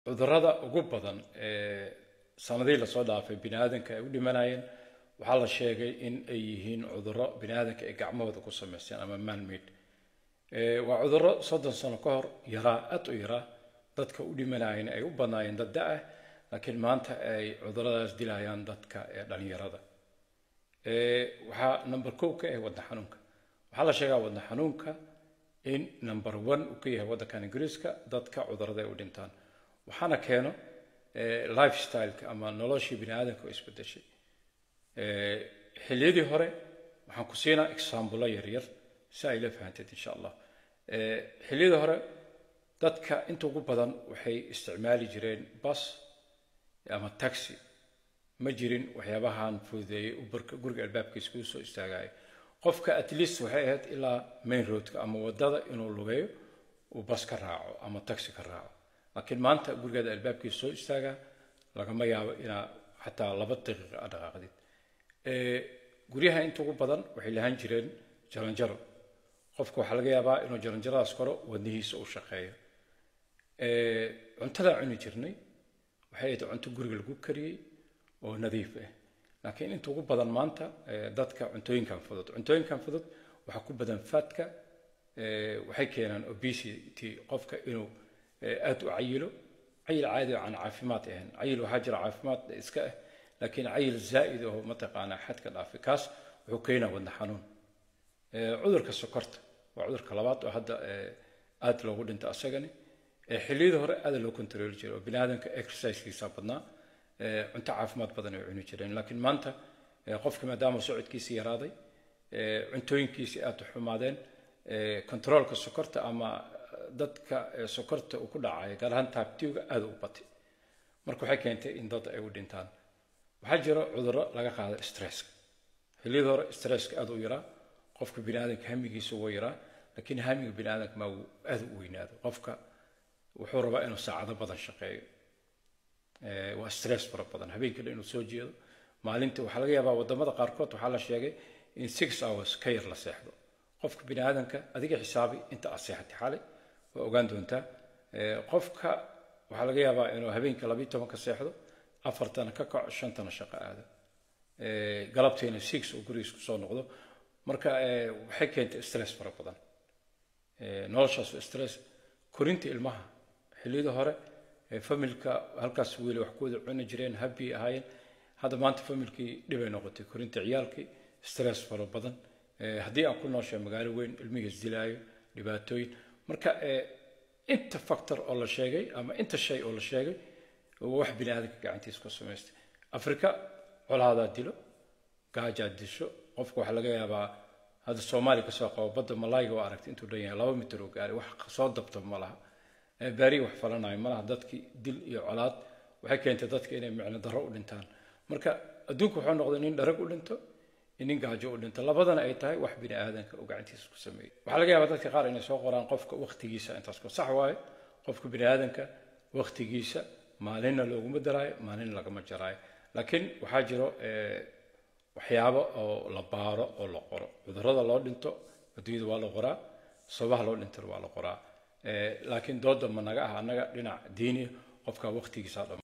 Cudurrada ugu badan ee sanadihii lasoo dhaafay biniaadanka ay u dhimanayeen waxaa la sheegay in ay yihiin cudurro biniaadanka ay gacmahooda ku samaysteen ama man-made. Waa cudurro 30 sano ka hor yaraa, aad u yaraa, dadka u dhimanayeen ay u badnaayeen dad da' ah, laakiin maanta ay cudurradaas dilayaan dadka ee dhalinyarada. Waxaa number 1 ka ah wadna xanuunka. Waxaa la sheegaa wadna xanuunka in number 1 uu ka yahay waddankan Ingiriiska dadka cudurrada ay u dhintaan, waxaana keeno lifestyle-ka ama noloshii biniaadanka oo isbedeshay. Xilliyadii hore, waxaan ku siinaa example yaryar si ay la fahanteed insha Allah. Xilliyadii hore dadka inta ugu badan waxay isticmaali jireen bus ama taxi. Ma jirin waxyaabahan fududeeyey Uberka guriga albaabkiisa kuu soo istaagayo. Qofka at least waxay ahayd ilaa main roadka ama wadada inuu lugeeyo, uu bas ka raaco ama taxi ka raaco, laakiin maanta gurigeeda albaabkiisa soo istaagaa, lagama yaabo inaa xataa 2 daqiiqa aad dhaqaaqdid. Guryaha inta ugu badan waxay lahaan jireen jaranjaro. Qofka waxaa laga yaabaa inuu jaranjaradaas koro, wadnihiisa uu shaqeeyo. Cuntadaa cuni jirnay waxay ahayd cunto guriga lagu kariyey oo nadiif ah, laakiin inta ugu badan maanta dadka cuntooyinkan fudud waxaa ku badan fatka. Waxay keenaan obesity, qofka inuu aad u cayilo, cayil caadi oo aan caafimaad ahayn. Cayil waxaa jira caafimaad iska ah, laakiin cayil zaa'id oo mataqaanaa xadka dhaafay, kaas wuxuu keenaa wadna xanuun. Cudurka sokorta waa cudurka labaad oo hadda aad loogu dhinto. Asagani xilliyadii hore aad loo control jiray oo biniaadanka exercisekiisa badnaa, cunto caafimaad badan ay cuni jireen, laakiin maanta qofka maadaama socodkiisi yaraaday, cuntooyinkiisi aad u xumaadeen, controlka sokorta ama dadka sokorta uu ku dhacay, gaar ahaan type 2-ga, aad u batay. Marka waxay keentay in dad ay u dhintaan. Waxaa jira cudurro laga qaado stresska. Xilliyada hore stresska aad u yaraa, qofka biniaadanka hamigiisa wuu yaraa, laakiin hamiga biniaadanka ma uu aad u weynaado. Qofka wuxuu rabaa inuu saacado badan shaqeeyo. Waa stress fara badan, habeenkii dhan inuu soo jeedo, maalintii waxaa laga yaabaa, wadamada qaarkood waxaa la sheegay in 6 hours ka yar la seexdo. Qofka biniaadanka adiga xisaabi inta aad seexatay xalay, waa ogaan doontaa. Qofka waxaa laga yaabaa inuu habeenkii 12-ka seexdo, 4-tana ka kaco, 5-tana shaqo aado, galabtiina 6 uu gurigiis kusoo noqdo. Marka waxay keentay stress fara badan. Noloshaas waa stress. Korinta ilmaha, xilliyada hore familka halkaas wiil wax ku wada cuni jireen, happy ahaayeen. Hadda maanta familkii dhibay noqotay korinta ciyaalkii, stress fara badan. Haddii aan ku nooshahay magaalo weyn, ilmihii isdilaayo, dhibaatooyin. Marka inta factor oo la sheegay ama inta shay oo la sheegay waa wax bini aadamka gacantiisa ku samaystay. Afrika colaadaa dilo, gaajaa disho. Qofka waxaa laga yaabaa, hadda Soomaaliya kasoo qabo, badda malaayga waa aragtay intuu dhan yahay, 2 mitir oo gaaray, wax soo dabto ma laha, baariya wax falanayo ma laha. Dadkii dil iyo colaad waxay keentay dadka inay micno darro u dhintaan. Marka adduunku wuxuu noqday nin dharag u dhinto iyo nin gaajo u dhinto, labadana ay tahay wax bini aadanka uu gacantiisa ku sameeyey. Waxaa laga yaabaa dadka qaar inay soo qoraan qofka waqtigiisa intaas ku sax waayo. Qofka bini aadanka waqtigiisa maalinna looguma daraayo, maalinna lagama jaraayo, laakiin waxaa jiro waxyaabo oo la baaro oo la qoro. Cudurrada loo dhinto adduunyada waa la qoraa, sababaha loo dhintana waa la qoraa, laakiin dooda ma naga ah annaga dhinac diini qofka waqtigiisa dhama.